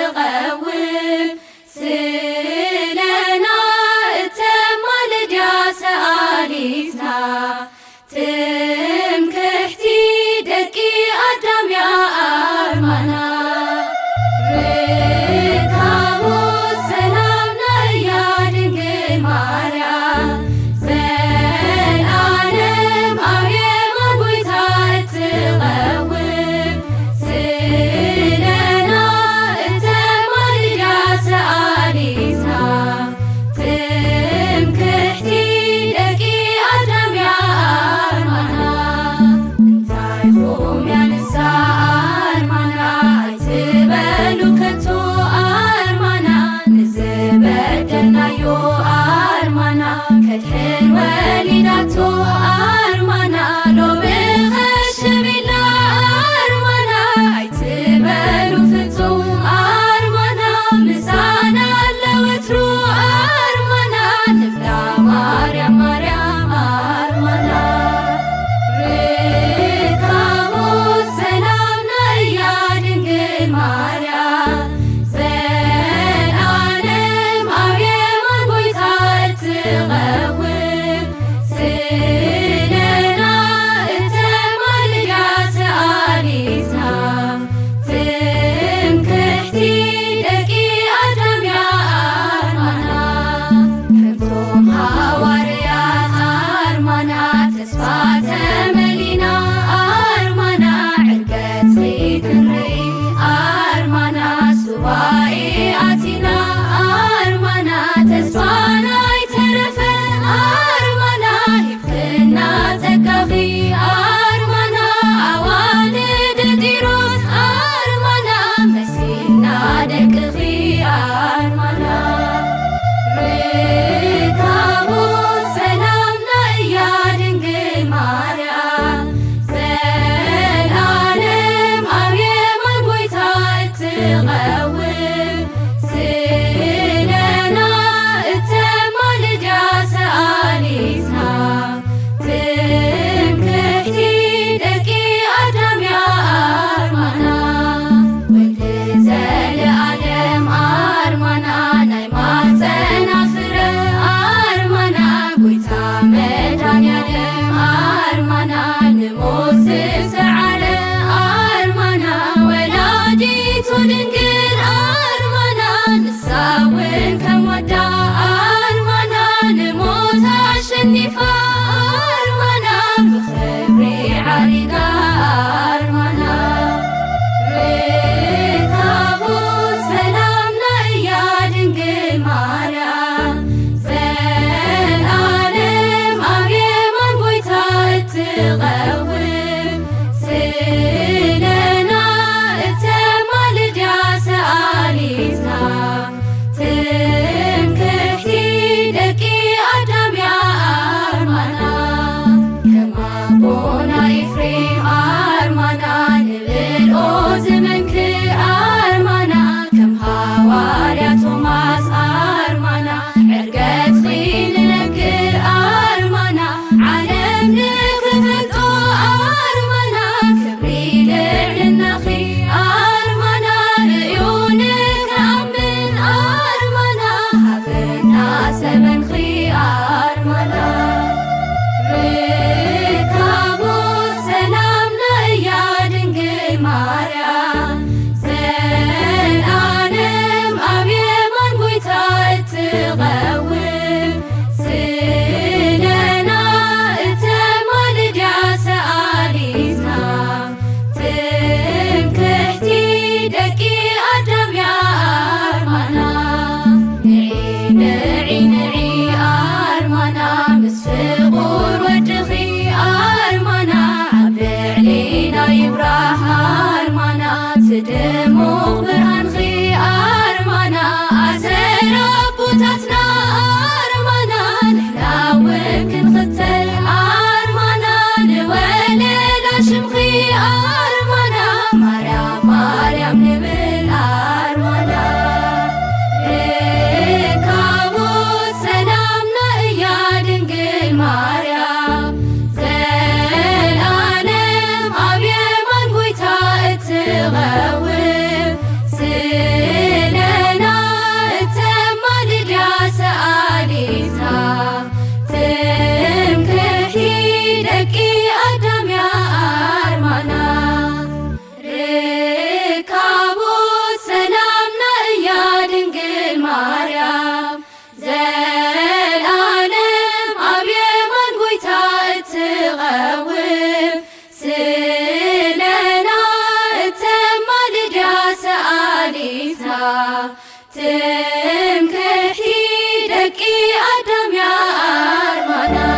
ትቐውም ስለና እተማልድ እያ ሰኣሊትና። ትምክሕቲ ደቂ ኣዳም እያ ኣርማና። ርካቦ ሰላምና እያ ድንግል ማርያም። ዘልኣለም ኣብ የማን ጎይታ እትቐውም ስለና እተማልድ እያ ሰኣሊትና። ትምክሕቲ ደቂ ኣዳም እያ ኣርማና። እንታይ ኹም ያንሳ ኣርማና፣ ኣይትበሉ ከቶ ኣርማና። ንዝበደልናዮ ኣርማና፣ ከድሕን ወሊዳቶ ኣርማና። ሎሚ ኸሽብ ኢልና ኣርማና፣ ኣይትበሉ ፍጹም ኣርማና። ምሳና ኣለ ወትሩ ኣርማና፣ ንብላ ማርያም ማርያም ኣርማና። ርካቦ ሰላምና እያ ድንግል ማርያም። ዘልኣለም ኣብ የማን ጎይታ እትቐውም ስለና እተማልድ እያ ሰኣሊትና። ትምክሕቲ ደቂ ኣዳም እያ ኣርማና። ከምቶም ሃዋርያት ኣርማና ተስፋ ተመሊና ኣርማና። ዕርገትኺ ክንርኢ ኣርማና። ሱባኤ ኣቲና ኣርማና። ተስፋና ኣይተረፈ ኣርማና። ሂብክና ጸጋኺ ኣርማና። ኣዋልድ ጢሮስ ኣርማና። መሲልና ደቅኺ ኣርማና። ርካቦ ሰላምና እያ ድንግል ማርያም። ዘልኣለም ኣብ የማን ጎይታ እትቐውም ስለና እተማልድ እያ ሰኣሊትና። ትምክሕቲ ደቂ ኣዳም እያ ኣርማና። ወልድ ዘለኣለም ኣርማና፣ ናይ ማህፀና ፍረ ትምክሕቲ ደቂ ኣዳም እያ ኣርማና።